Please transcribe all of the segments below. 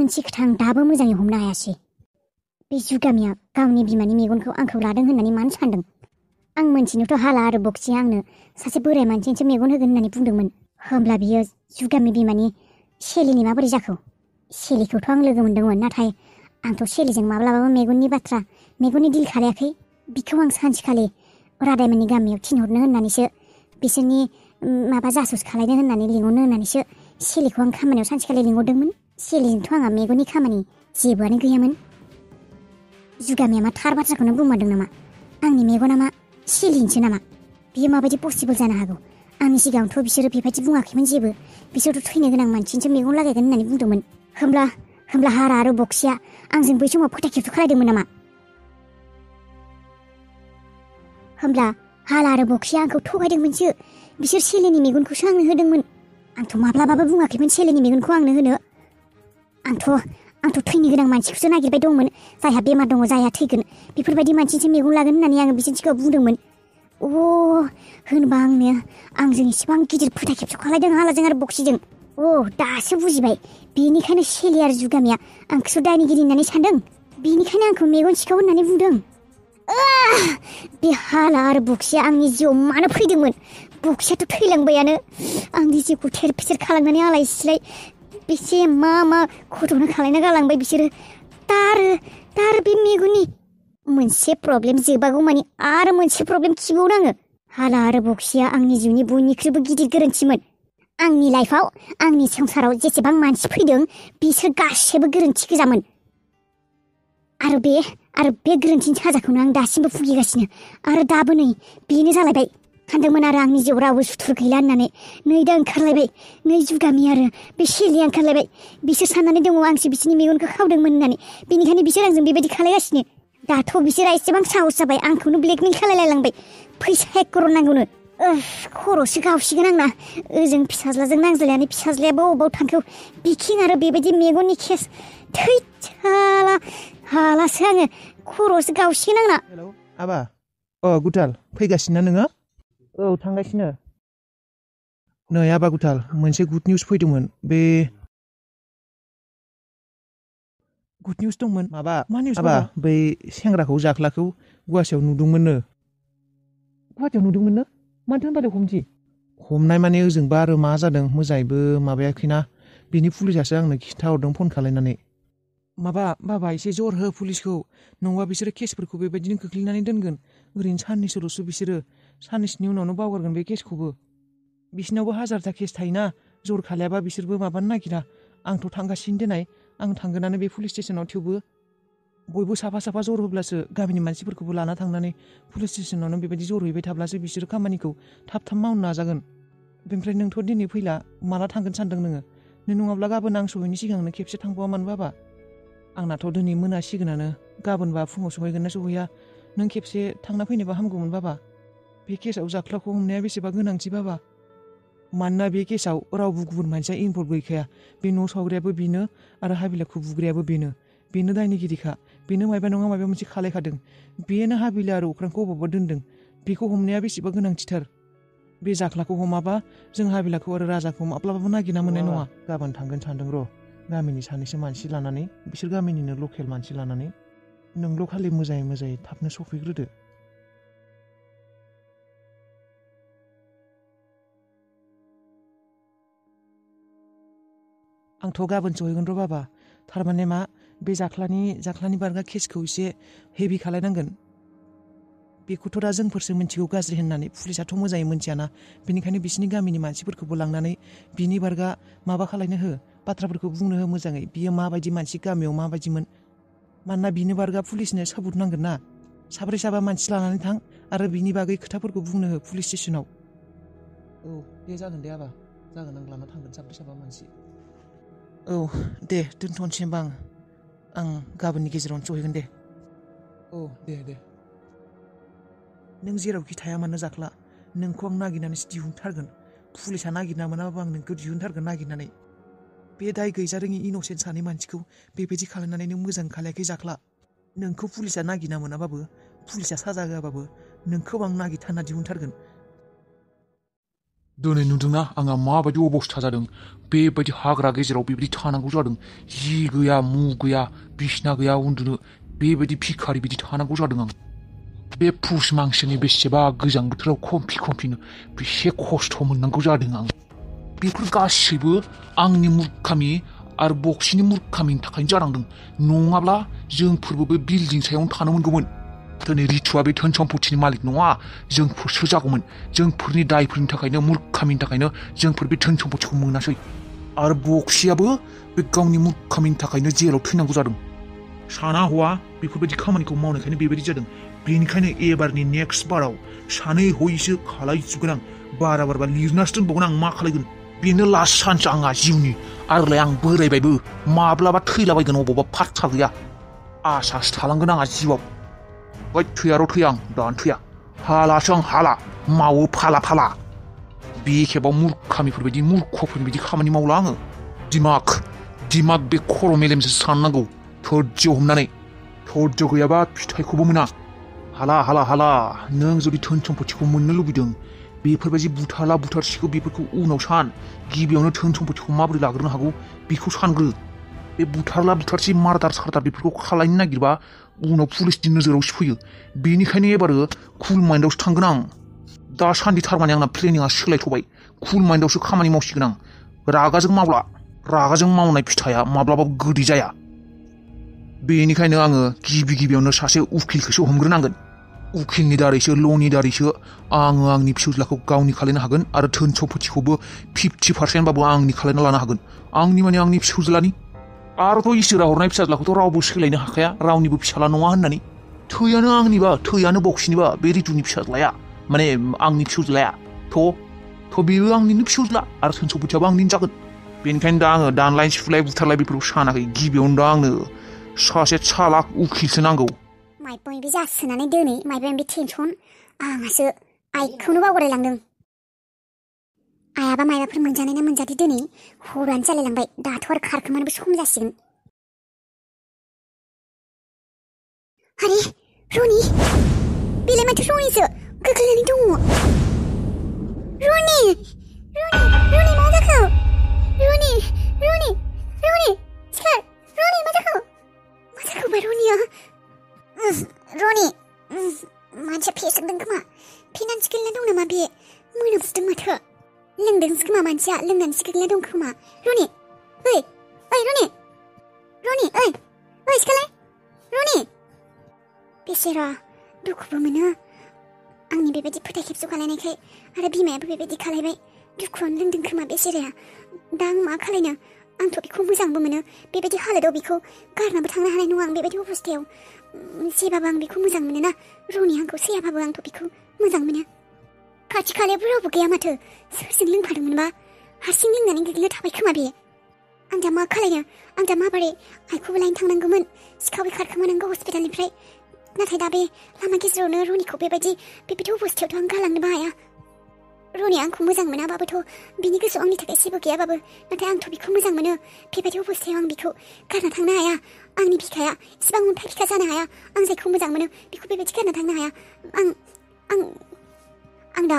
मोनसे खोथा आं दाबो मोजाङै हमनो हायासै। बे जुगामिया गावनि बिमानि मेगनखौ आंखौ लादों होननानै मानो सानदों? आं मोनथिनोथ' हाला आरो बक्सिया आंनो सासे बोराय मानसिनिसो मेगन होगोन होननानै बुंदोंमोन। होमब्ला बियो जुगामि बिमानि सेलिनि माबोरै जाखो? सेलिखौथ' आं लोगो मोनदोंमोन, नाथाय आंथ' सेलिजों माब्लाबाबो मेगननि बाथ्रा, मेगननि डिल खालायाखै। बिखौ आं सानसेखालि रादायमोननि गामियाव थिनहरनो होननानैसो, बिसोरनि माबा जासुस खालायनो होननानै लिंहरनो होननानैसो सेलिखौ आं खामानियाव सानसेखालि लिंहरदोंमोन। सेलिजोंथ' आंहा मेगननि खामानि जेबोआनो गैयामोन। जुगामिया मा थार बाथ्राखौनो बुंमारदों नामा? आंनि मेगना मा सेलिनिसो नामा? बियो माबायदि पसिबोल जानो हागौ? आंनि सिगाङावथ' बिसोरो बेबायदि बुङाखैमोन जेबो। बिसोरथ' थैनो गोनां मानसिनिसो मेगन लागायगोन होननानै बुंदोंमोन। होमब्ला हारा आरो बक्सिया आंजों बै समाव फोथाय खेबस' खालायदोंमोन नामा? होमब्ला हाला आरो बक्सिया आंखौ थगायदोंमोनसो। बिसोर सेलिनि मेगनखौसो आंनो होदोंमोन। आंथ' माब्लाबाबो बुङाखैमोन सेलिनि मेगनखौ आंनो होनो। आंथ' थैनो गोनां मानसिखौसो नागिरबाय दंमोन। जायहा बेमार दङ, जायहा थैगोन, बेफोरबायदि मानसिसो मेगन लागोन होननानै आङो बिसोरनि सिगाङाव बुंदोंमोन। होनबा आंजों इसेबां गिदिर फोथाय खेबस' खालायदों हालाजों आरो बक्सिजों। दासो बुजिबाय। बेनिखायनो सेलि आरो जुगामिया आंखौसो दायनिगिरि होननानै सानदों। बेनिखायनो आंखौ मेगन सिखाव होननानै बुंदों। बे हाला आरो बक्सिया आंनि जिउआव मानो फैदोंमोन? बक्सियाथ' थैलांबायानो। आंनि जिउखौ थेर फेसेर खालामनानै आलाय सिलाय बेसे मा खथ'नो खालायना गालांबाय बिसोरो। दा आरो बे मेगननि मोनसे प्रब्लेम जोबागौ मानि आरो मोनसे प्रब्लेम खिबावनाङो। हाला आरो बक्सिया आंनि जिउनि बयनिख्रुइबो गिदिर गोरोन्थिमोन। आंनि लाइफआव, आंनि संसाराव जेसेबां मानसि फैदों, बिसोर गासैबो गोरोन्थि गोजामोन। आरो बे गोरोन्थिनि साजाखौनो आं दासिमबो भुगिगासिनो। आरो दाबो नै बेनो जालायबाय। सानदोंमोन आरो आंनि जिउआव रावबो सुथुर गैला होननानै। नै दा ओंखारलायबाय। नै जुगामि आरो बे सेलिया ओंखारलायबाय। बिसोर साननानै दङ आंसो बिसोरनि मेगनखौ खावदोंमोन होननानै। बेनिखायनो बिसोर आंजों बेबायदि खालायगासिनो। दाथ' बिसोरा एसेबां साहस जाबाय, आंखौनो ब्लेकमेल खालायलायलांबाय। फैसा 1 करोड़ नांगौनो। खर'सो गावसिगोन आंना। ओजों फिसाज्लाजों नांज्लायनानै फिसाज्लायाबो अबाव थांखो? बिखिं आरो बेबायदि मेगननि केस। थैद हालासो आङो। खर'सो गावसिगोन आंना। हेलौ आबा। गुटाल, फैगासिनो ना नोङो? औ, थांगासिनो। नै आबा गुटाल, मोनसे गुड निउस फैदोंमोन। बे गुड निउस दंमोन। मा निउस आबा? बै सेंग्राखौ जाख्लाखौ गुवाहाटियाव नुदोंमोननो। गुवाहाटियाव नुदोंमोननो? माथो होनबालाय हमसै? हमनाय माने ओजोंबा आरो मा जादों मोजाङैबो माबायाखैना। बिनि पुलिसासो आंनो खिन्थाहरदों फन खालायनानै। बाबा एसे जर हो पुलिसखौ। नङाबा बिसोरो केसफोरखौ बेबायदिनो खोख्लैनानै दोनगोन। ओरैनो साननैसोल'सो बिसोरो। साननैसोनि उनावनो बावगारगोन बे केसखौबो। बिसिनावबो हाजारथा केस थायोना। जर खालायाबा बिसोरबो माबानो नागिरा। आंथ' थांगासिनो देनाय। आं थांगोनानो बे पुलिस स्टेसनाव। थेवबो बयबो साफा जर होब्लासो, गामिनि मानसिफोरखौबो लाना थांनानै पुलिस स्टेसनावनो बेबायदि जर हैबाय थाब्लासो बिसोरो खामानिखौ थाब मावनो नाजागोन। बेनिफ्राय नोंथ' दिनै फैला, माला थांगोन सानदों नोङो? नों नङाब्ला गाबोन आं सहैनि सिगांनो खेबसे थांबावामोन बाबा? आंनाथ' दिनै मोनासिगोनानो। गाबोनबा फुङाव सहैगोन ना सहैया? नों खेबसे थांना फैनोबा हामगौमोन बाबा। बे केसआव जाख्लाखौ हमनाया बेसेबा गोनांथि बाबा। मानोना बे केसआव रावबो गुबुन मानसिया इनभल्भ गैखाया। बे न' सावग्रायाबो बेनो आरो हाबिलाखौ बुग्रायाबो बेनो दायनिगिरिखा। बेनो मायबा नङा मायबा मोनसे खालायखादों। बेनो हाबिला आरो अख्रांखौ अबावबा दोनदों। बेखौ हमनाया बेसेबा गोनांथिथार। बे जाख्लाखौ हमाबा जों हाबिलाखौ आरो राजाखौ माब्लाबाबो नागिरना मोननाय नङा। गाबोन थांगोन सानदों र', गामिनि सानैसो मानसि लानानै, बिसोर गामिनिनो लकेल मानसि लानानै। नोंल' खालि मोजाङै थाबनो सफैग्रोदो। आंथ' गाबोन सहैगोन र' बाबा। थारमाने मा, बे जाख्लानि बारगा केसखौ एसे हेभि खालायनांगोन। बेखौथ' दा जोंफोरसो मिथिगौ गाज्रि होननानै, पुलिसाथ' मोजाङै मिथियाना। बेनिखायनो बिसिनि गामिनि मानसिफोरखौबो लांनानै बिनि बारगा माबा खालायनो हो, बाथ्राफोरखौ बुंनो हो मोजाङै। बियो माबायदि मानसि, गामियाव माबायदिमोन। मानोना बिनि बारगा पुलिसनो साबुत नांगोन ना। 4-5 मानसि लानानै थां आरो बिनि बागै खोथाफोरखौ बुंनो हो पुलिस स्टेसनाव। औ दे, जागोन दे आबा। जागोन, आं लाना थांगोन 4-5 मानसि। औ दे, दोनथ'नोसै होनबा आं गाबोननि गेजेरावनो सहैगोन दे। औ दे। नों जेरावखि थाया मानो जाख्ला, नोंखौ आं नागिरनानैसो दिहुनथारगोन। पुलिसा नागिरना मोनाबाबो आं नोंखौ दिहुनथारगोन नागिरनानै। बे दाय गैजारोङि इन'सेन्ट सानै मानसिखौ बेबायदि खालामनानै नों मोजां खालायाखै जाख्ला। नोंखौ पुलिसा नागिरना मोनाबाबो, पुलिसा साजा होआबाबो, नोंखौ आं नागिरथारना दिहुनथारगोन। दिनै नुदोंना आंहा माबायदि अबस्था जादों बेबायदि हाग्रा गेजेराव बेबायदि थानांगौ जादों जि गैया मु गैया बिसिना गैया उन्दुनो बेबायदि भिखारि बिदि थानांगौ जादों आं बे पुस मांसोनि बेसेबा गोजां बोथोराव खमफिनो बेसे खस्थ' मोननांगौ जादों आं बेफोर गासैबो आंनि मुर्खामि आरो बक्सिनि मुर्खामिनि थाखायनो जानांदों नङाब्ला जोंफोरबो बे बिल्डिं सायावनो थानो मोनगौमोन दिनै रितुआ बे धोन सम्पतिनि मालिक नङा जोंफोरसो जागौमोन जोंफोरनि दायफोरनि थाखायनो मुर्खामिनि थाखायनो जोंफोर बे धोन सम्पतिखौ मोनासै आरो बक्सियाबो बे गावनि मुर्खामिनि थाखायनो जेलाव थैनांगौ जादों साना हौवा बेफोरबायदि खामानिखौ मावनायखायनो बेबायदि जादों बेनिखायनो एबारनि नेक्स्ट बाराव सानै हयैसो खालायजोबगोन आं बारा बारबा लिरनासो दोनबावगोन आं मा खालायगोन बेनो लास्ट चान्स आंहा जिउनि आरोलाय आं बोरायबायबो माब्लाबा थैलाबायगोन अबावबा पात्ता गैया आसासो थालांगोन आंहा जिउआव ओइ थैयार' थैया आं दानो थैया हालासो आं हाला मावो फाला फाला बे खेबाव मुर्खामिफोरबायदि मुर्खफोरबायदि खामानि मावला आङो दिमाग बे खर' मेलेमजों साननांगौ धोर्ज्य हमनानै धोर्ज्य गैयाबा फिथाइखौबो मोना हाला नों जुदि धोन सम्पतिखौ मोननो लुबैदों बेफोरबायदि बुथारला बुथारसिखौ बेफोरखौ उनाव सान गिबियावनो धोन सम्पतिखौ माबोरै लाग्रोनो हागौ बेखौ सानग्रो बे बुथारला बुथारसि मार्दार सार्दार बेफोरखौ खालायनो नागिरबा उनाव पुलिसनि नोजोरावसो फैयो बेनिखायनो एबारो कुल माइन्डआवसो थांगोन आं दासान्दि थारमाने आंना प्लेनिंआ सोलायथ'बाय कुल माइन्डआवसो खामानि मावसिगोन आं रागाजों मावला रागाजों मावनाय फिथाइया माब्लाबाबो गोदै जाया बेनिखायनो आङो गिबियावनो सासे उकिलखौसो हमग्रोनांगोन उकिलनि दारैसो ल'नि दारैसो आङो आंनि फिसाज्लाखौ गावनि खालायनो हागोन आरो धोन सम्पतिखौबो 50% बाबो आंनि खालायना लानो हागोन आंनि माने आंनि फिसाज्लानि आरोथ' इसोरा हरनाय फिसाज्लाखौथ' रावबो सोलायनो हाखाया रावनिबो फिसाज्ला नङा होननानै थैयानो आंनिबा थैयानो बक्सिनिबा बे रितुनि फिसाज्लाया माने आंनि फिसाज्लाया थ' बेबो आंनिनो फिसाज्ला आरो धोन सम्पतियाबो आंनिनो जागोन बेनिखायनो दा आङो दानलाय सुलाय बुथारलाय बेफोरखौ सानाखै गिबियावनो दा आंनो सासे चालाक उकिलसो नांगौ माइबा माइबि जासोनानै दोनै माइबा माइबि टेनसन आंहासो आइखौनो बावगारलायलांदों आइयाबा माइबाफोर मोनजानाय ना मोनजादि दिनै हरानो जालायलांबाय दाथ' आरो खारखोमानोबो सम जासिगोन आरे रनि बेलाय माथो रनिसो गोग्लैनानै दङ रनि मा जाखो रनि सिखार रनि मा जाखो बा रनिया रनि मानसिया फेसोंदों खोमा फेनानैसो गोलैना दं नामा बे मोनामसुदों माथो लोंदोंसो खोमा मानसिया लोंनानैसो गोलैना दं खोमा रनि ओइ सिखारलाय रनि बेसेरा दुखुबो मोनो आंनि बेबायदि फोथाय खेबस' खालायनायखाय आरो बिमायाबो बेबायदि खालायबाय दुखुआनो लोंदों खोमा बेसेराया दा आं मा खालायनो आंथ' बेखौ मोजांबो मोनो बेबायदि हालोदाव बेखौ गारनाबो थांनो हानाय नङा आं बेबायदि अबस्थायाव जेबाबो आं बेखौ मोजां मोनो ना रनि आंखौ सैयाबाबो आंथ' बेखौ मोजां मोनो खाथि खालायावबो रावबो गैया माथो सोरजों लोंफादोंमोनबा हारसिं लोंनानै गोग्लैना थाबाय खोमा बे आं दा मा खालायनो आं दा माबोरै आइखौबो लायनो थांनांगौमोन सिखावै खारखोमानांगौ हस्पिटालनिफ्राय नाथाय दा बे लामा गेजेरावनो रनिखौ बेबायदि अबस्थायावथ' आं गालांनोबो हाया रनिया आंखौ मोजां मोनाबाबोथ' बिनि गोसोआव आंनि थाखाय जेबो गैयाबाबो नाथाय आंथ' बेखौ मोजां मोनो बेबायदि अबस्थायाव आं बेखौ गारना थांनो हाया आंनि बिखाया इसिबां अन्थाइ बिखा जानो हाया आं जायखौ मोजां मोनो बेखौ बेबायदि गारना थांनो हाया आं दा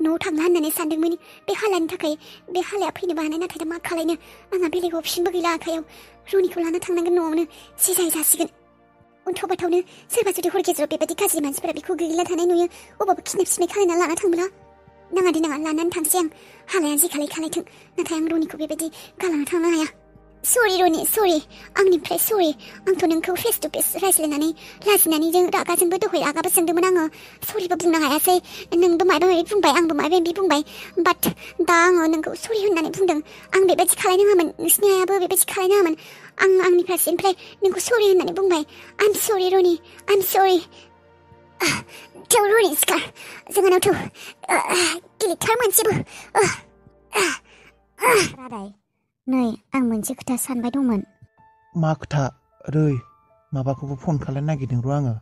न'आव थांनो होननानै सानदोंमोन बे हालानि थाखाय बे हालाया फैनोबो हानाय नाथाय दा मा खालायनो आंहा बेलेग अपसनबो गैला आखायाव रनिखौ लाना थांनांगोन न'आवनो जे जासिगोन उनथ' बाथावनो सोरबा जुदि हर गेजेराव बेबायदि गाज्रि मानसिफोरा बेखौ गोग्लैना थानाय नुयो अबावबो खिनाय खालायना लाना थांबोला नाङा लानानै थांसै आं हालाया जि खालायथों नाथाय आं रनिखौ बेबायदि गालांना थांनो हाया सरि रनि सरि आंनिफ्राय सरि आंथ' नोंखौ फेस टु फेस रायज्लायनानै लाजिनानै जों रागाजोंबो दहाय रागाबो जोंदोंमोन आङो सरिबो बुंनो हायासै नोंबो माबा माबि बुंबाय आंबो माबा माबि बुंबाय बाट दा आङो नोंखौ सरि होननानै बुंदों आं बेबायदि खालायनाङामोन नोंसिनि आइयाबो बेबायदि खालायनाङामोन आं आंनि फारसेनिफ्राय नोंखौ सरि होननानै बुंबाय आइ एम सरि रनि आइ एम सरि थेव रनि सिखार जोंहानावथ' गिलिरथार मानसिबो रादाय नै आं मोनसे खोथा सानबाय दंमोन मा खोथा रै माबाखौबो फन खालायनो नागिरदों र' आङो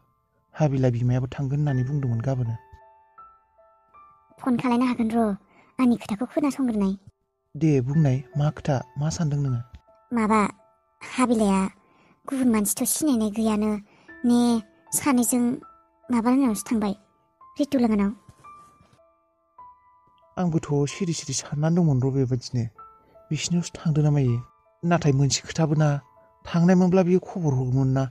हाबिला बिमायाबो थांगोन होननानै बुंदोंमोन गाबोन फन खालायनो हागोन र' आंनि खोथाखौ खोनासंग्रोनाय दे बुंनाय मा खोथा मा सानदों नोङो माबा हाबिलाया गुबुन मानसिथ' सिनायनाय गैयानो ने सानैजों माबा होननावसो थांबाय रितु लोगोनाव आंबोथ' सिरि सिरि साननानै दंमोन र' बेबादिनो बिसिनियावसो थांदों ना मायो नाथाय मोनसे खोथाबो ना थांनायमोनब्ला बियो खबर हरगौमोन ना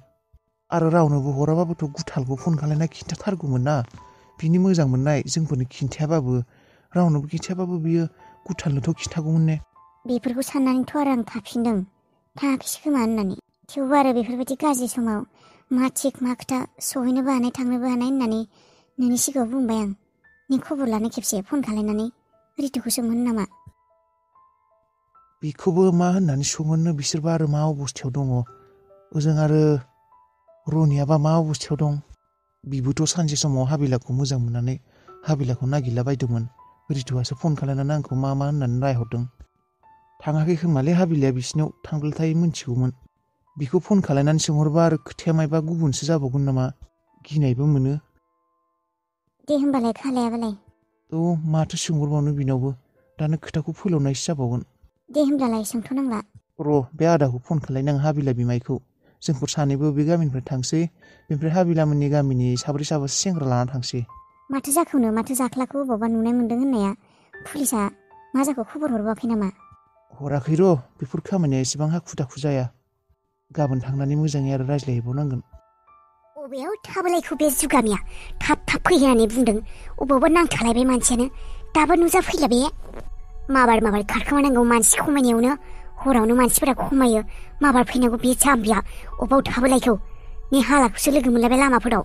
आरो रावनोबो हराबाबोथ' गुथालखौ फन खालायना खिन्थाथारगौमोन ना बिनि मोजां मोननाय जोंफोरनो खिन्थायाबाबो रावनोबो खिन्थायाबाबो बियो गुथालनोथ' खिन्थागौमोन ने बेफोरखौ साननानैथ' आरो आं थाफिनदों थाङाखैसो खोमा होननानै थेवबो आरो बेफोरबायदि गाज्रि समाव मा थिग मा खोथा सहैनोबो हानाय थांनोबो हानाय होननानै नोंनि सिगाङाव बुंबाय आं नों खबर लानो खेबसे फन खालायनानै रितुखौ सोंहरनो नामा बेखौबो मा होननानै सोंहरनो बिसोरबा आरो मा अबस्थायाव दङ ओजों आरो रनियाबा मा अबस्थायाव दं बिबोथ' सानसे समाव हाबिलाखौ मोजां मोननानै हाबिलाखौ नागिरला बायदोंमोन रितुआसो फन खालायनानै आंखौ मा होननानै रायहरदों थाङाखै खोमालै हाबिलाया बिसिनाव थांब्लाथाय मोनथिगौमोन बिखौ फन खालायनानै सोंहरबा आरो खोथाया मायबा गुबुनसो जाबावगोन नामा गिनायबो मोनो दे होमबालाय खालायाबालाय थ' माथो सोंहरबावनो बिनावबो दानो खोथाखौ फोलावनायसो जाबावगोन दे होमब्लालाय सोंथ'नांला र' बे आदाखौ फन खालायनां हाबिला बिमायखौ जोंफोर सानैबो बे गामिनिफ्राय थांसै बेनिफ्राय हाबिलामोननि गामिनि साब्रै साबासो सेंग्रा लाना थांसै माथो जाखौनो माथो जाख्लाखौ अबावबा नुनाय मोन्दों होननाया पुलिसा मा जाखौ खबर हरबावाखै नामा हराखै र' बेफोर खामानिया एसेबां हाखु दाखु जाया गाबोन थांनानै मोजाङै आरो रायज्लायहैबावनांगोन अबेयाव थाबोलायखौ बे जुगामिया थाब थाब फै होननानै बुंदों अबावबा नांथालायबाय मानसियानो दाबो नुजाफैला बे माबार खारखोमानांगौ मानसि खमायनायावनो हरावनो मानसिफोरा खमायो माबार फैनांगौ बे जाम्बिया अबाव थाबोलायखौ ने हालाखौसो लोगो मोनलायबाय लामाफोराव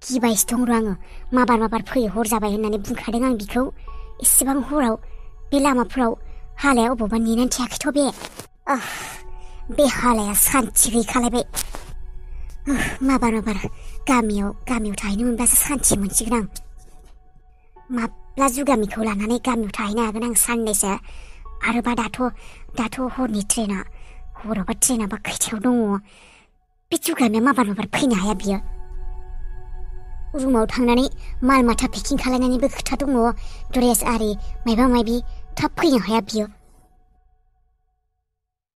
गिबायसो दं र' आङो माबार फैयो हर जाबाय होननानै बुंखादों आं बिखौ एसेबां हराव बे लामाफोराव हालाया अबावबा नेनानै थायाखैथ' बे हालाया सान्थि गैखालायबाय माबार गामियाव थाहैनो मोनबासो सान्थि मोनसिगोन आं माब्ला जुगामिखौ लानानै गामियाव थाहैनो हागोन आं साननैसो आरोबा दाथ' हरनि ट्रेना हरावबा ट्रेनाबा खैथायाव दङ बे जुगामिया माबार फैनो हाया बियो रुमाव थांनानै माल माथा पेकिं खालायनानैबो खोथा दङ ड्रेस आरि मायबा मायबि थाब फैनो हाया बियो